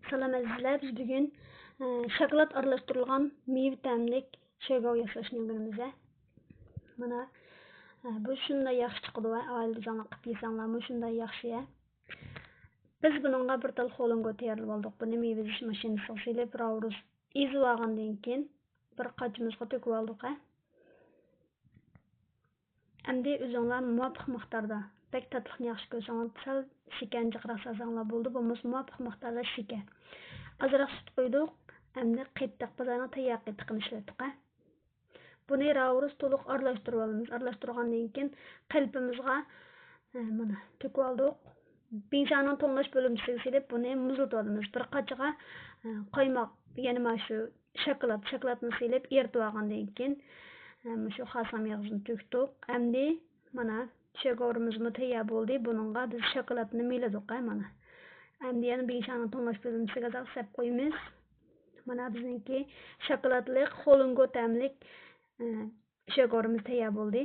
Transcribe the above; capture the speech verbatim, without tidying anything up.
سالام ئەزىزلەر، بىز بۈگۈن، ئە، شاكىلات ئارىلاشتۇرۇلغان مېۋە تەملىك شېگاۋ ياساشنى ئۆگىنىمىز. مانا، ئە، بۇ شۇنداق ياخشى چىقىدۇ، ئائىلىدە ئۆزۈڭلار قىلىپ يېسەڭلارمۇ شۇنداق ياخشى. بىز بۇنىڭغا بىر تال خولۇنگو تەييارلىۋالدۇق. بۇنى مېۋە ئېزىش ماشىنىسىغا سېلىپ، راۋرۇس ئېزىۋالغاندىن كېيىن، بىر قاچىمىزغا تۆكۈۋالدۇق، ھە. ئەمدى ئۆزۈڭلار مۇۋاپىق مىقداردا، بەك تاتلىقنى ياخشى كۆرسەڭلار، سەل شېكەرنى جىقراق سالساڭلار بولىدۇ، بولمىسا مۇۋاپىق مىقداردا شېكەر. ئازراق سۈت قۇيدۇق، ئەمدى قېتىق، بازارنىڭ تەييار قېتىقىنى ئىشلەتتۇق، ھە. بۇنى راۋرۇس تولۇق ئارىلاشتۇرۇۋالىمىز. ئارىلاشتۇرغاندىن كېيىن قېلىپىمىزغا، ھە، مانا، تۆكۈۋالدۇق. بىڭشانىڭ توڭلاش بۆلۈمچىسىگە سېلىپ، بۇنى مۇزلىتىۋالىمىز. بىر قاچىغا، ھە، قايماق، يەنى مانا شۇ شاكىلات، شاكىلاتنى سېلىپ ئېرىتىۋالغاندىن كېيىن، ھە، مۇشۇ خاسام ئېغىزىنى تۆكتۇق. ئەمدى مانا شېگورىمىزمۇ تەييار بولدى. بۇنىڭغا بىز شاكىلاتنى مىلىدۇق، ھە، مانا. ئەمدى يەنە بىڭشانىڭ توڭلاش بۆلۈمچىسىگە ئازراق سەپ قويىمىز. مانا بىزنىڭكى شاكىلاتلىق خولۇنگو تەملىك، ئە، شېگورىمىز تەييار بولدى.